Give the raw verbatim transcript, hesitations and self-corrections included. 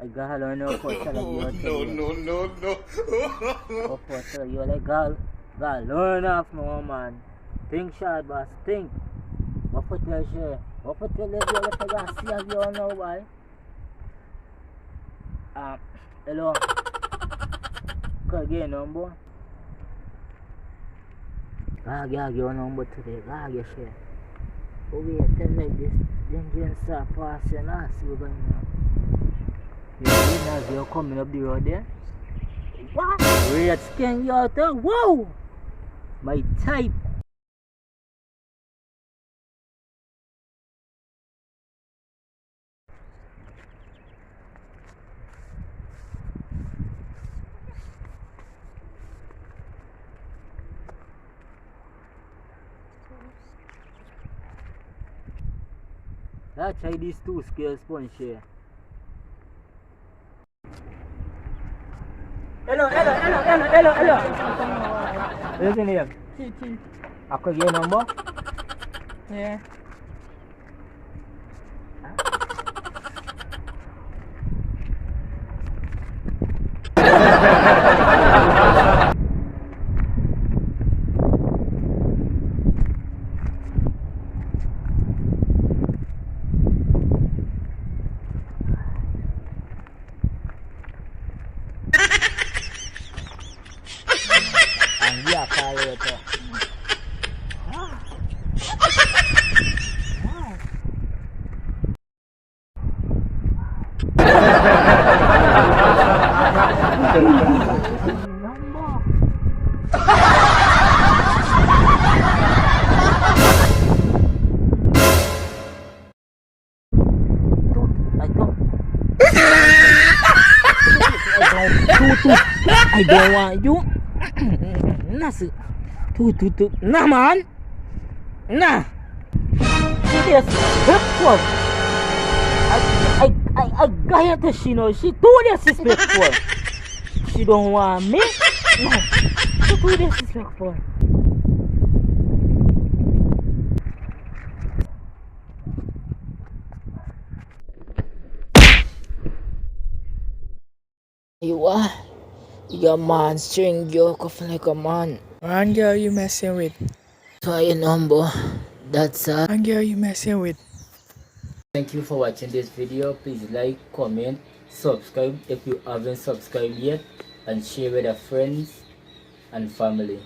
Girl, you know, no, no, no, no. Girl, learn off me, woman. Think, short boss, think. What put your share? What put your leg? You let the girl see a girl now, boy. Ah, hello. Ka gye number. Gagye, gagye, ono mbuture, gagye she. Obu yateme this, this, this, uh, pass, you know, see what going on. You know, as you're coming up the road there. What? Red skin, you out there? Whoa! My type. Ah, try these two scale sponge here. Hello, hello, hello, hello, hello, hello. What is your name? T T. Ako your number? Yeah. Angia kaleeta. Tutu, I don't. Tutu, I don't want you. Nasi. Tutu, tu. Nah, man. Nah. Too disrespectful. I, I, I, I got to she know. She too disrespectful. She don't want me. No. She too disrespectful. You are? Yeah, man, string, you cough like a man. One girl you messing with. Try your number. That's all. One girl you messing with. Thank you for watching this video. Please like, comment, subscribe if you haven't subscribed yet, and share with your friends and family.